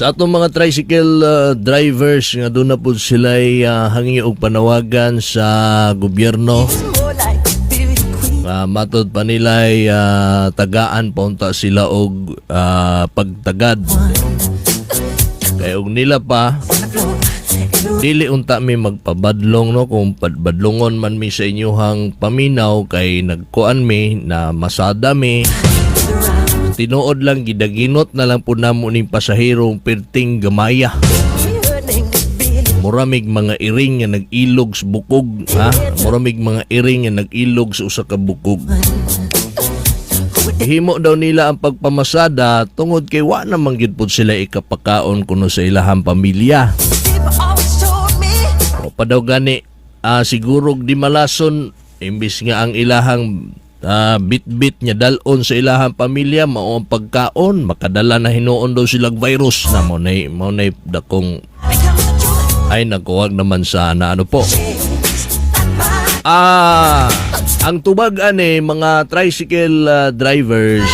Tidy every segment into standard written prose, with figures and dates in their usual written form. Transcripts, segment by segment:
Sa atong mga tricycle drivers nga doon na po sila hangi og panawagan sa gobyerno nga matod pa nila ay tagaan pa unta sila og pagtagad. Kay og nila pa, dili unta mi magpabadlong, no? Kung badlongon man mi sa inyohang paminaw kay nagkuan mi na masada mi, tinuod lang gidaginot na lang po namo ning pasahero perting gamaya, muramig mga iring nga nag-ilog sa bukog, ha, muramig mga iring nga nag-ilog sa usa ka bukog. Himo daw nila ang pagpamasada tungod kay wa naman gyud pud sila ikapakaon kuno sa ilahang pamilya. O pa daw gani siguro di malason, imbis nga ang ilahang bit-bit nya dalon sa ilahang pamilya mao ang pagkaon, makadala na hinuon daw silang virus na mao nay dakong, ay nakuwag naman sana. Ano po? Ang tubag ani mga tricycle drivers,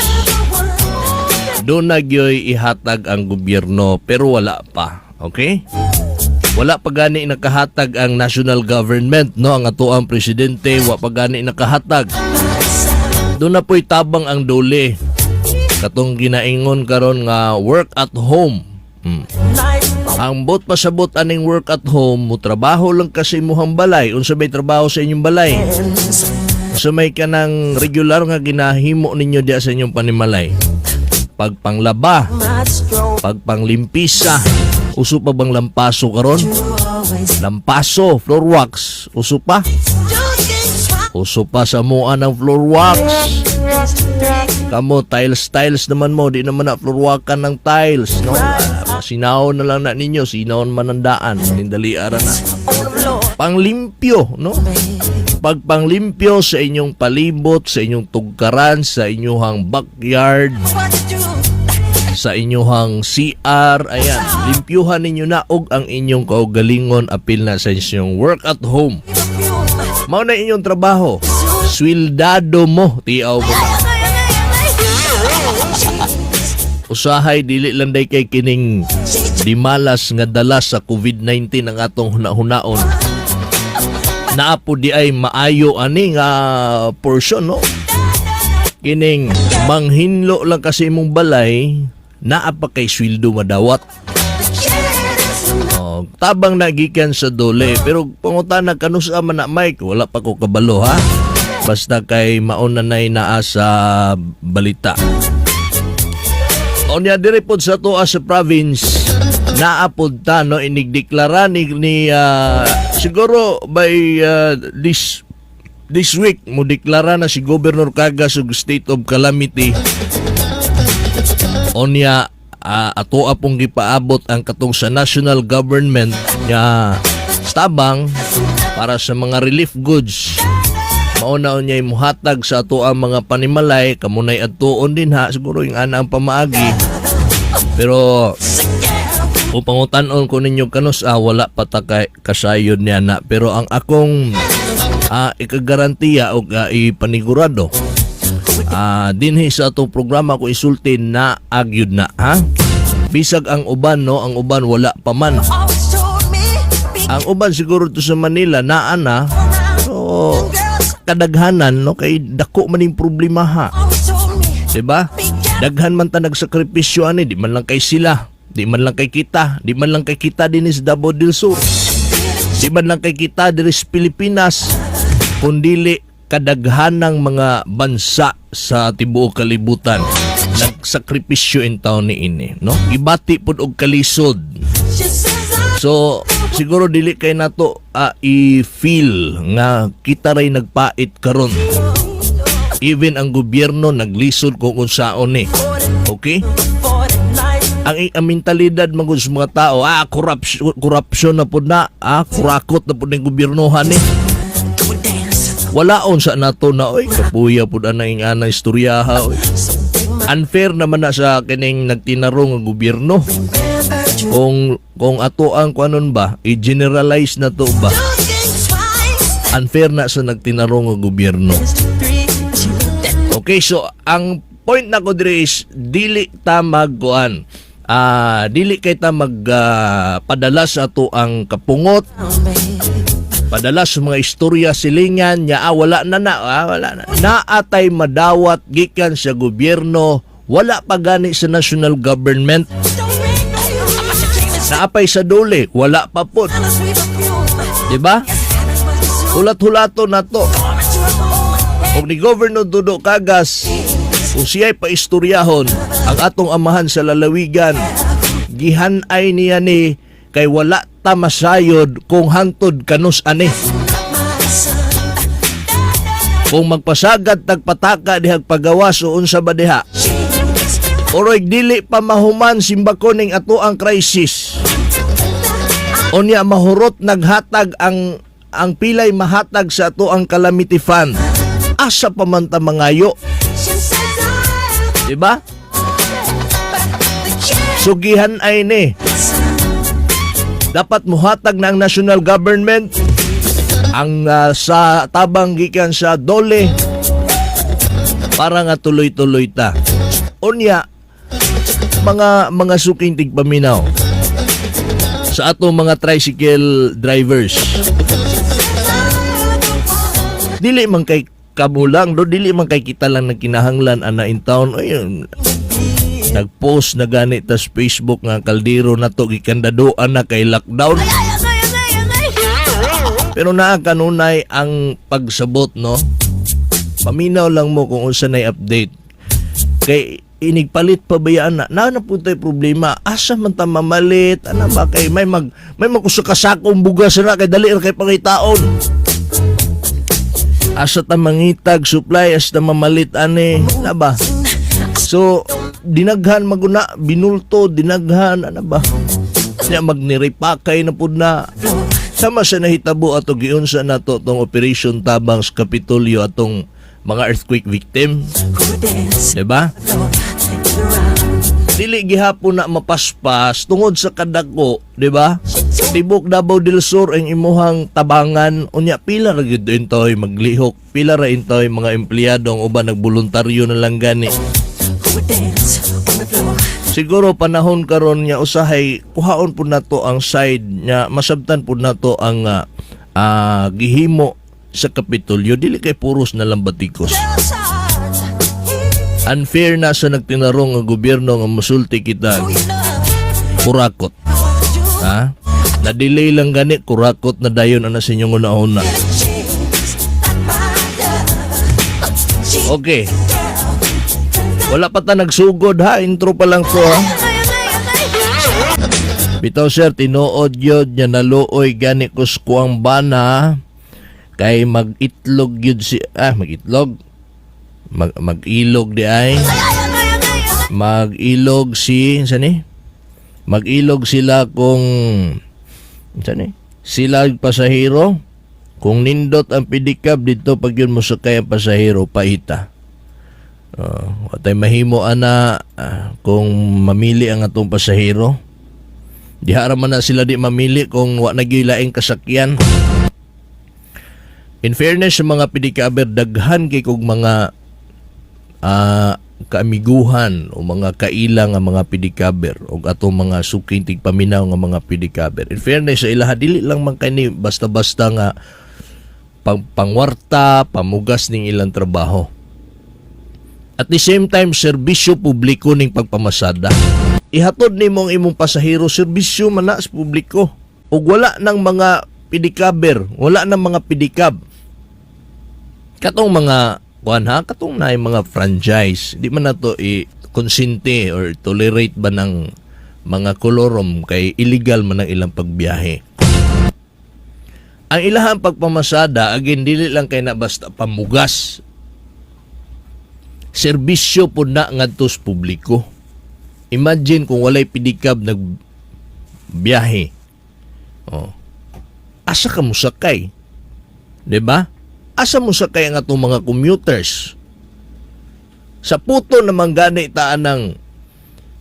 doon na gyoy ihatag ang gobyerno pero wala pa. Okay? Wala pa gani nakahatag ang national government, no? Ang atoang presidente wa pa gani nakahatag. Doon na po'y tabang ang DOLE. Katong ginaingon karon nga work at home. Ang bot pasabot aning work at home, mo trabaho lang kasi imuhang balay. Unsa may trabaho sa inyong balay? Unsa may kanang regular nga ginahimo ninyo diya sa inyong panimalay? Pagpanglaba, pagpanglimpisa. Uso pa bang lampaso karon? Lampaso, floor wax, uso pa? Uso pa sa mua ng floor wax. Kamo, tiles tiles naman mo, di naman na floor waxan ng tiles, no? Ah, sinaon na lang na ninyo, sinaon man ang daan, nindali ara na. Panglimpyo, no? Pag panglimpyo sa inyong palibot, sa inyong tugkaran, sa inyong backyard, sa inyong CR, ayan, limpyuhan ninyo na og ang inyong kaugalingon, apil na sa inyong work at home. Mao na inyong trabaho. Swildado mo, tiaw mo na. Usahay dili lang day kay kining dimalas nga dala sa COVID-19 ang atong hunahunaon. Naa po di ay maayo ani nga portion, no? Kining manghinlo lang kasi imong balay, naa pa kay sweldo madawat. Oh, tabang nagikan sa DOLE pero pangutana kanusa man na, Mike, wala pa ko kabalo, ha. Basta kay mauna nay naa sa balita. Unya diri pod sa atoa sa province, naa pod ta, no, inigdeklara ni siguro by this this week mo deklara na si Governor Cagas og state of calamity. Onya atoa pong gipaabot ang katong sa national government nga tabang para sa mga relief goods. Mao na unya muhatag sa ato ang mga panimalay kamunay adtuon din ha, siguro yung ana ang pamaagi. Pero kung pangutan-on ko ninyo kanus wala pa ta kay kasayod niya na, pero ang akong ikagarantiya o ipanigurado dinhi sa atong programa ko isulti na agyud na, ha. Bisag ang uban, no, ang uban wala pa man. Ang uban siguro to sa Manila naa na, pero kadaghanan, no, kay dako man ning problema, ha. Diba? Daghan man ta nagsakripisyo ani, di man lang kay sila, di man lang kay kita, di man lang kay kita dinhi sa Davao del Sur. Di man lang kay kita diri sa Pilipinas, kundili kadaghanang mga bansa sa tibuok kalibutan nagsakripisyo in taon ni ini, no? Gibati pud og kalisod. So, siguro dili kay nato i-feel nga kita ray nagpait karon. Even ang gobyerno naglisod kung unsaon ni. Okay? Ang mentalidad man gud sa mga tao, corruption, corruption na pud na, kurakot na pud ning gobyernohan ni. Walaon sa nato na, oy, kapuya pud ana ing ana istoryaha, oy. Unfair naman na sa kining nagtinarong nga gobyerno. Kung ato ang kuanon ba, i-generalize na to ba? Unfair na sa nagtinarong nga gobyerno. Okay, so ang point nako diri is dili ta magkuan. Dili kay ta mag padala sa ato ang kapungot, padala sa mga istorya silingan nya, wala na na, wala na. Naatay madawat gikan sa gobyerno, wala pa gani sa national government. Naapay sa DOLE, wala pa pod. Di ba? Hulat-hulato na to. Og ni Governor Dudo Cagas, kung siya'y paistoryahon, ang atong amahan sa lalawigan, gihanay niya ni kay wala ta masayod kung hantod kanus ani. Kung magpasagad tagpataka dihag pagawas o unsa ba diha. Oroy dili pa mahuman simbako ning ato ang crisis. Unya mahurot naghatag ang pilay mahatag sa ato ang calamity fund. Asa pa man ta mangayo? Diba? Sugihan ay ni. Dapat muhatag na ang national government ang sa tabang gikan sa DOLE para nga tuloy-tuloy ta. Unya, mga suking tigpaminaw sa atong mga tricycle drivers. Dili man kay kamulang do, dili man kay kita lang nagkinahanglan ana in town. Ayun, nagpost na gani tas Facebook nga kaldero na to gikandadoan na kay lockdown. Pero naa kanunay ang pagsabot, no. Paminaw lang mo kung unsa nay update. Kay inigpalit pa ba yan na na na po tayo problema, asa man ta mamalit ana ba, kay may magkusa kasakong bugas na kay dali ra kay pangitaon, asa ta mangitag supply, asa ta mamalit ani na ba? So dinaghan maguna binulto, dinaghan ana ba nya, magniripakay na pud na sama sa nahitabo ato giunsa nato tong Operation Tabang sa Kapitolyo, atong mga earthquake victim, diba? Dili gihapon na mapaspas tungod sa kadako, di ba? Tibok Davao del Sur ang imuhang tabangan, unya pila ra gyud intoy maglihok, pila ra intoy mga empleyado, ang uban nagboluntaryo na lang gani. Siguro panahon karon nga usahay kuhaon pud nato ang side nya, masabtan pud nato ang gihimo sa Kapitolyo, dili kay puros na lang batikos. Unfair na sa nagtinarong nga gobyerno nga musulti kita kurakot. Ha? Na-delay lang gani, kurakot na dayon ana sa inyong una-una. Okay. Wala pa ta nagsugod ha, intro pa lang to ha. Bitaw sir, tinuod yun niya, naluoy gani ko sa kuang bana kay mag-itlog yun si mag-itlog, mag-ilog di ay mag-ilog si sani, mag-ilog sila kung sani sila pasahero, kung nindot ang pedicab dito pag yun mo sakay ang pasahero paita. Watay mahimo ana kung mamili ang atong pasahero. Diha ra man na sila di mamili kung wa na gyud laing kasakyan. In fairness sa mga pedicaber, daghan kay kog mga kaamiguhan o mga kaila nga mga pedicaber o atong mga suking tigpaminaw nga mga pedicaber. In fairness sa ilaha, dili lang man kani basta-basta nga pangwarta, pamugas ning ilang trabaho. At the same time, serbisyo publiko ning pagpamasada. Ihatod nimo ang imong pasahero, serbisyo man na sa publiko. Ug wala ng mga pedicaber, wala ng mga pedicab. Katong mga kuan ha, katong naay mga franchise, di man nato i konsinte or tolerate ba ng mga kolorom kay illegal man ang ilang pagbiyahe. Ang ilahang pagpamasada, again, dili lang kay na basta pamugas. Serbisyo po na ngadto sa publiko. Imagine kung walay pedicab nag biyahe. Oh. Asa ka mosakay? 'Di ba? Asa mo sakay ang atong mga commuters? Sa puto naman gani taan ng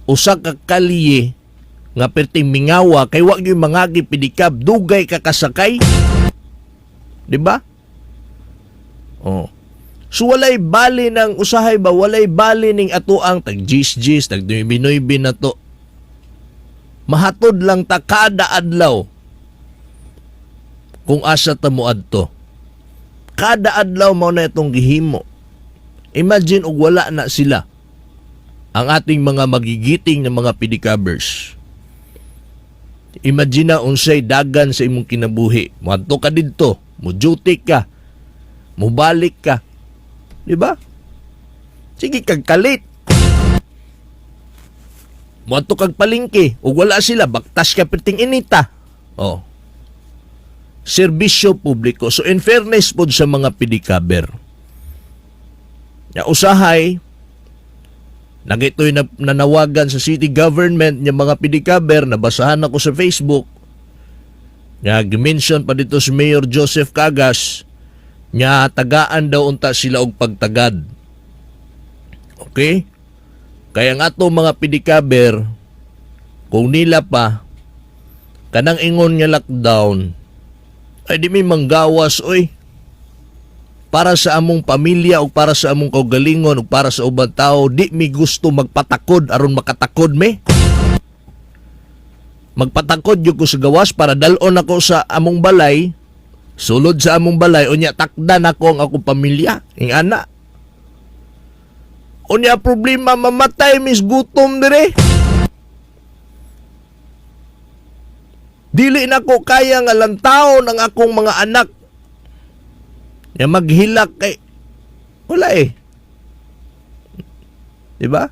usa ka kalye nga perting mingawa kay wa gyud mangagi pedicab, dugay ka kasakay. 'Di ba? Oh. So walay bali ng usahay ba, walay bali ning ato ang tag jis jis, tag 9 na to. Mahatod lang ta kada adlaw kung asa ta moadto. Kada adlaw mao na itong gihimo. Imagine og wala na sila, ang ating mga magigiting na mga pedicabers. Imagine na unsay dagan sa imong kinabuhi. Moadto ka didto, mo duty ka, mubalik ka. Di ba? Sige kag kalit. Moadto kag palengke ug wala sila, baktas ka perting inita. Oh. Serbisyo publiko. So in fairness pod sa mga pedicaber. Ya usahay nagito'y na, nanawagan sa city government nga mga pedicaber, nabasahan ako sa Facebook. Nga gimension pa dito si Mayor Joseph Cagas nga tagaan daw unta sila og pagtagad. Okay? Kaya nga ato mga pedicaber, kung nila pa kanang ingon nga lockdown, ay di mi manggawas oy, para sa among pamilya o para sa among kaugalingon o para sa ubang tao. Di mi gusto magpatakod aron makatakod mi. Magpatakod gyud ko sa gawas para dal-on ako sa among balay, sulod sa among balay, unya takdan ako ang akong pamilya ing ana. Unya problema, mamatay mis gutom dire. Dili na ko kaya nga lantawon ang akong mga anak nga maghilak kay wala eh. Di ba?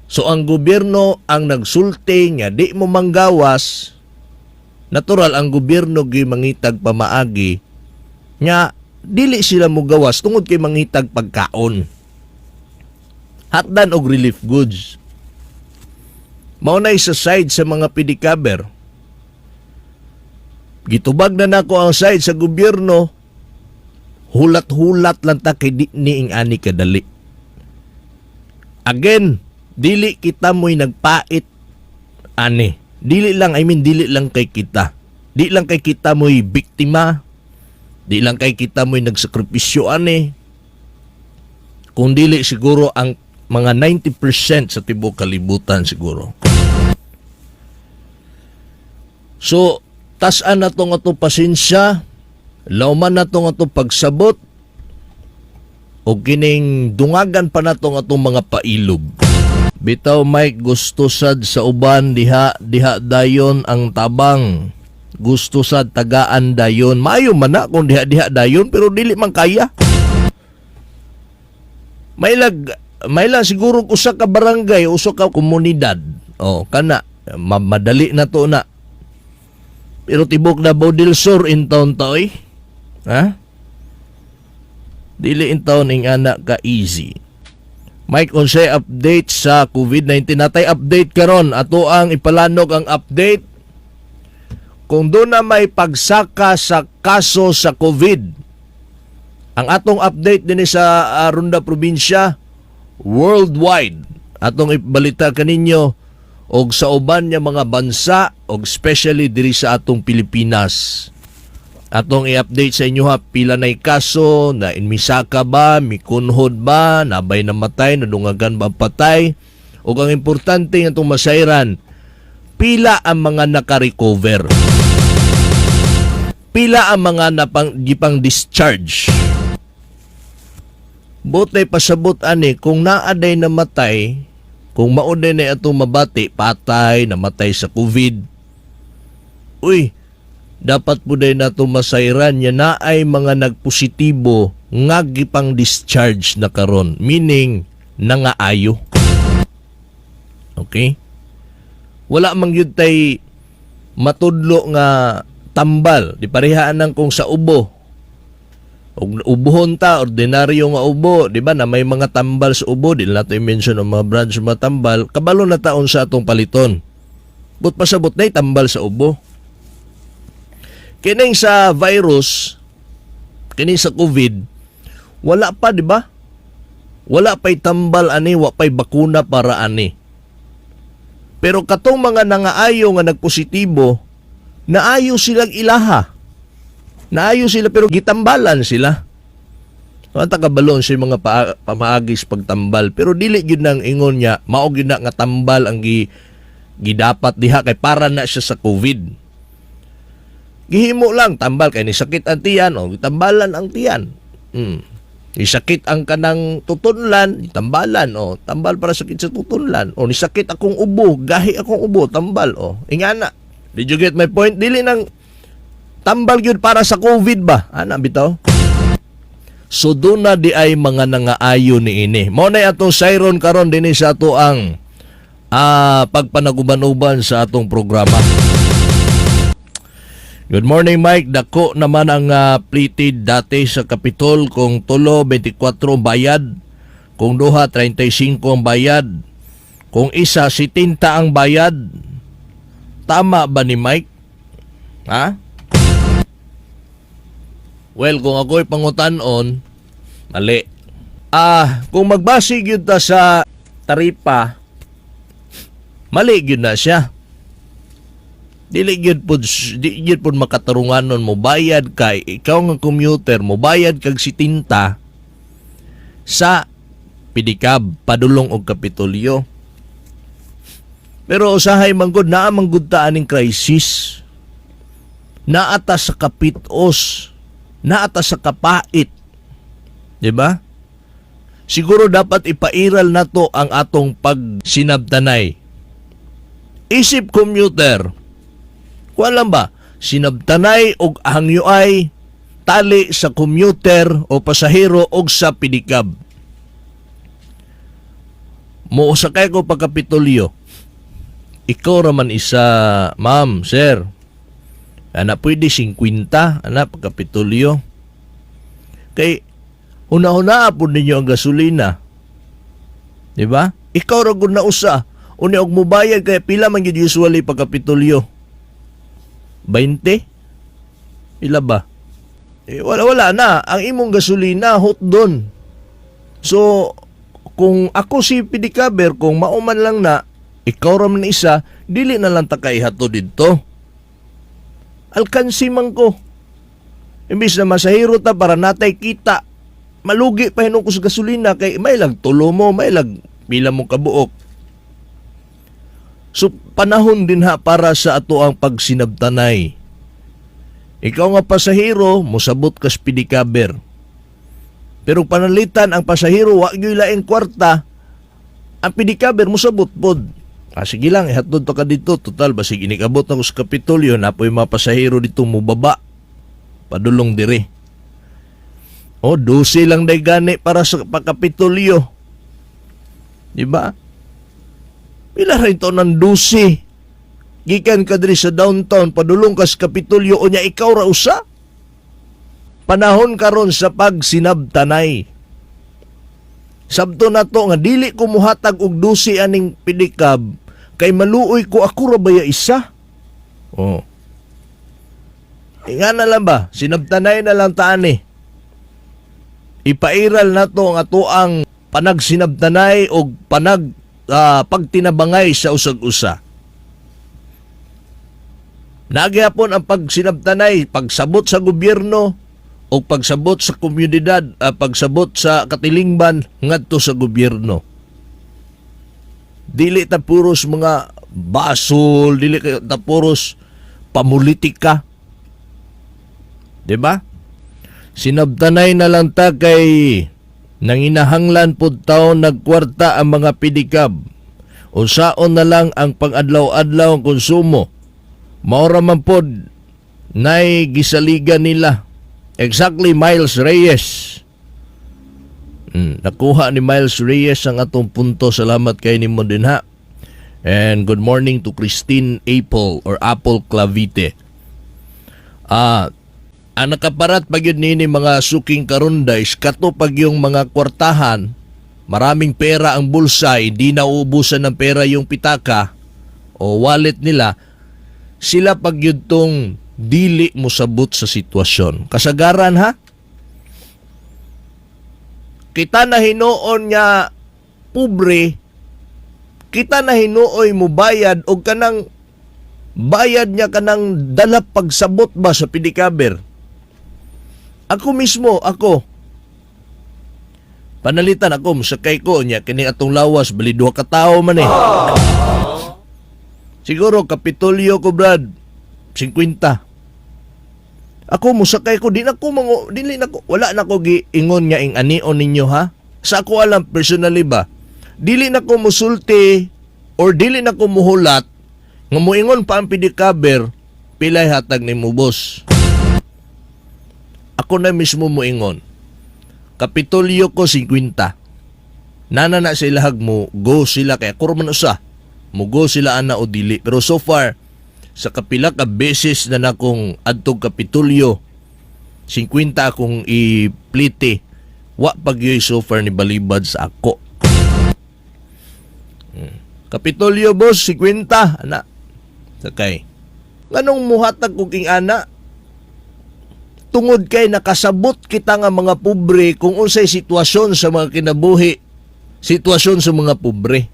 So ang gobyerno ang nagsulti nga di mo manggawas, natural ang gobyerno gyud mangitag pamaagi nga dili sila mogawas tungod kay mangitag pagkaon. Hatdan og relief goods. Mao na sa side sa mga pedicaber. Gitubag na nako ang side sa gobyerno. Hulat-hulat lang ta kay di niing ani kadali. Again, dili kita mo'y nagpait ani. Dili lang, I mean, dili lang kay kita. Di lang kay kita mo'y biktima. Di lang kay kita mo'y nagsakripisyo ani. Kung dili siguro ang mga 90% sa tibuok kalibutan siguro. So, tas-an na tong ato pasensya, lauman na tong ato pagsabot, o kining dungagan pa na tong atong mga pailob. Bitaw Mike, gusto sad sa uban diha diha dayon ang tabang. Gusto sad tagaan dayon. Maayo man na kung diha diha dayon, pero dili man kaya. May lang siguro usa ka barangay, usa ka komunidad. Oh, kana madali na to na. Pero tibok na del Sur in town ta oy. Ha? Dili in town ing ana ka easy. Mike, unsay update sa COVID-19? Natay update karon. Ato ang ipalanog ang update. Kung doon na may pagsaka sa kaso sa COVID. Ang atong update din sa Ronda Probinsya worldwide. Atong ibalita kaninyo og sa uban nga mga bansa og especially diri sa atong Pilipinas. Atong i-update sa inyo ha, pila na'y kaso, na inmisaka ba, mikunhod ba, nabay namatay, nadungagan ba ang patay, ug ang importante nga itong masayran, pila ang mga naka-recover. Pila ang mga napang, gipang discharge. Butay pasabot ani, kung naaday namatay, kung mauday na atong mabati, patay, namatay sa COVID. Uy, dapat po day nato masayran niya na ay mga nagpositibo nga gipang discharge na karon, meaning nangaayo. Okay? Wala mang yun tay matudlo nga tambal. Di parehaan nang kung sa ubo. Og ubuhon ta, ordinaryo nga ubo, di ba na may mga tambal sa ubo, di na nato i-mention ang mga branch mga tambal, kabalo na taon sa atong paliton. But pasabot na tambal sa ubo. Kining sa virus, kining sa COVID, wala pa, di ba? Wala pa'y tambal ani, wa pa'y bakuna para ani. Pero katong mga nangaayo nga nagpositibo, naayo silang ilaha. Naayo sila pero gitambalan sila. Ang takabalon sa mga pamaagis pagtambal, pero dili gyud nang ingon niya mao gyud na nga tambal ang gi Gidapat diha kay para na siya sa COVID. Gihimo lang tambal kay ni sakit ang tiyan o tambalan ang tiyan. Isakit ang kanang tutunlan, tambalan o tambal para sakit sa tutunlan. O nisakit akong ubo, gahi akong ubo, tambal o. Ingana. Did you get my point? Dili nang tambal gyud para sa COVID ba? Ana bitaw. So doon na di ay mga nangaayo ni ini. Mao na atong siron karon dinhi sa ato ang pagpanaguban-uban sa atong programa. Good morning, Mike, dako naman ang plated dati sa Capitol. Kung tulo, 24 ang bayad. Kung duha, 35 ang bayad. Kung isa, 70 ang bayad. Tama ba ni Mike? Ha? Well, kung ako'y pangutan-on, mali. Kung magbase gyud ta sa taripa, mali gyud na siya. Dili gyud pod makatarunganon mo bayad kay ikaw nga commuter, mo bayad kag 70 sa pedicab padulong og Kapitolyo. Pero usahay man gud, naa man gud ta aning crisis. Naa ta sa kapitos, naa ta sa kapait. Di ba? Siguro dapat ipairal nato ang atong pagsinabtanay. Isip commuter, kuan lang ba, sinabtanay og hangyoay tali sa commuter o pasahero og sa pedicab. Mo sakay ko pa Kapitolyo. Ikaw raman isa, ma'am, sir. Ana, pwede 50, ana, pa Kapitolyo. Kay huna-huna po ninyo ang gasolina. Di ba? Ikaw ra gud na usa. Unya og mubayad kay pila man gyud usually pa Kapitolyo? 20? Pila ba? Eh, wala wala na. Ang imong gasolina hot doon. So, kung ako si pedicaber, kung mauman lang na, ikaw ra man isa, dili na lang ta kay ihatod didto. Alkansi man ko. Imbis na masahiro ta para natay kita, malugi pa hinuon ko sa gasolina kay may lag tulo mo, may lag pila mo kabuok. So panahon din ha para sa ato ang pagsinabtanay. Ikaw nga pasahero, mosabot ka sa pedicaber. Pero panalitan ang pasahero wa gyud laing kwarta, ang pedicaber mosabot pod. Ah, sige lang, ihatod pa ka dito. Total, basig inikabot na ko sa Kapitolyo, napoy mga pasahero dito mubaba. Padulong dire. O, 12 lang day gani para sa pa-Kapitolyo. Di ba? Pila rin to ng 12? Gikan ka diri sa downtown, padulong ka sa Kapitolyo, unya ikaw ra usa. Panahon karon sa pagsinabtanay. Sabto na to nga dili ko muhatag og 12 aning pedicab kay maluoy ko, ako ra baya isa. Oh. Nga na lang ba, sinabtanay na lang taan eh. Ipairal na to ang atoang panagsinabtanay og pagtinabangay sa usag-usa. Nagyapon ang pagsinabtanay, pagsabot sa gobyerno o pagsabot sa komunidad, pagsabot sa katilingban ngadto sa gobyerno. Dili ta puros mga basol, dili ta puros pamulitika. 'Di ba? Sinabtanay na lang ta kay nanginahanglan pud taon nagkwarta ang mga pedicab. Unsaon na lang ang pang-adlaw-adlaw ang konsumo. Maora man pod nay gisaligan nila. Exactly, Miles Reyes. Nakuha ni Miles Reyes ang atong punto. Salamat kay nimo din ha. And good morning to Christine Apple or Apple Clavite. Ang nakaparat pag yun nini mga suking karundays, kato pag yung mga kwartahan, maraming pera ang bulsa, hindi na uubusan ng pera yung pitaka o wallet nila, sila pag yun tong dili mo sabot sa sitwasyon. Kasagaran ha? Kita na hinuon nga pobre, kita na hinuoy mo bayad og kanang bayad niya kanang dala pagsabot ba sa pedicaber. Ako mismo, ako. Panalitan ako, musakay ko niya, kini atong lawas, bali duha ka tawo man eh. Siguro Kapitolyo ko, Brad, 50. Ako musakay ko, di na ko mangu, dili na ko, wala na ko giingon nga ing anion ninyo, ha. Sa ako alam personally ba, dili na ko musulti or dili na ko muhulat nga muingon pa ang pedicabber, "Pilay hatag nimo, boss?" Ako na mismo muingon. Kapitolyo ko 50. Nana na sa ilahag mo, go sila kay ako man usa. Mo go sila ana o dili. Pero so far, sa kapila ka beses na nakong adtog Kapitolyo, 50 akong iplite, wa pagyoy so far ni balibad sa ako. "Kapitolyo, boss, 50." Ana. Sakay. Nganong muhatag kog king ana? Tungod kay nakasabot kita nga mga pobre kung unsay sitwasyon sa mga kinabuhi, sitwasyon sa mga pobre.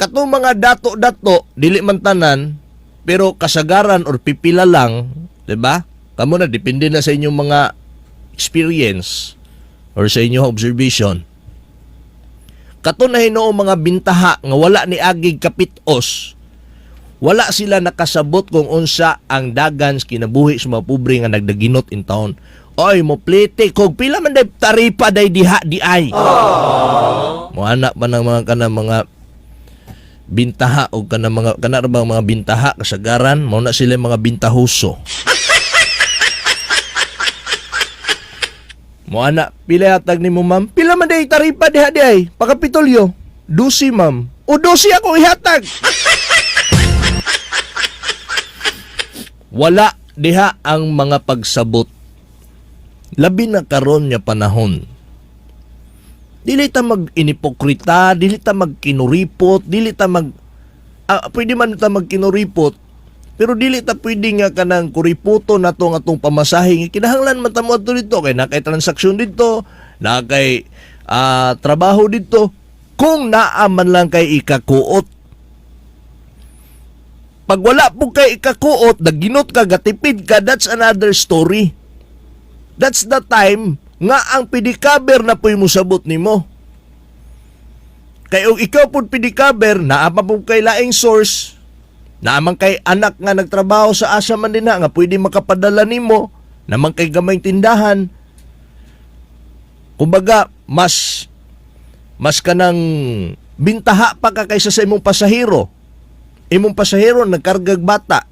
Katong mga dato-dato, dili man tanan, pero kasagaran or pipila lang, 'di ba? Kamo na, depende na sa inyong mga experience or sa inyong observation. Kato na hinuong mga bintaha nga wala ni agig kapitos, wala sila nakasabot kung unsa ang dagan sa kinabuhi sa mga pobre nga nagdaginot in town. "Oy, mo plite kog pila man day taripa day diha di ay?" Mo anak pa ng mga kana mga bintaha o kana mga kana ra bang mga bintaha, kasagaran mao na sila mga bintahuso. Mo ana, "Pila hatag nimo, ma'am? Pila man day taripa diha di ay? Pakapitolyo." "Dusi, ma'am." "O dusi ako ihatag." Wala diha ang mga pagsabot. Labi na karon nga panahon. Dili ta mag-inipokrita, dili ta magkinuripot, dili ta mag pwede man ta magkinuripot, pero dili ta pwede nga kanang kuriputo na to nga atong pamasahe. Kinahanglan man ta mo adto dito kay naa kay transaksyon dito, naa kay trabaho dito. Kung naa man lang kay ikakuot. Pag wala po kay ikakuot, naginot ka, gatipid ka, that's another story. That's the time nga ang pedicabber na po'y musabot nimo. Kay og ikaw pod pedicabber, naa pa po kay laing source, naa man kay anak nga nagtrabaho sa asa man din na, nga pwede makapadala nimo, naman kay gamay tindahan. Kumbaga, mas kanang bintaha pa ka kaysa sa imong pasahero. Imong pasahero nagkargag bata.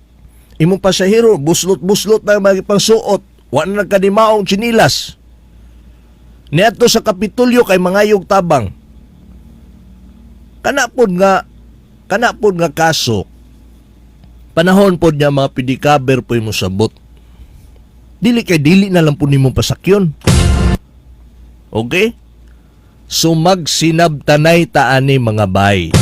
Imong pasahero buslot-buslot na mga pangsuot. Wa na nagkadimaong tsinilas. Niadto sa Kapitolyo kay mangayog tabang. Kana pod nga kaso, panahon pod niya mga pedicabber po'y mosabot. Dili kay dili na lang po nimo pasakyon. Okay? So magsinabtanay ta ani, mga bay.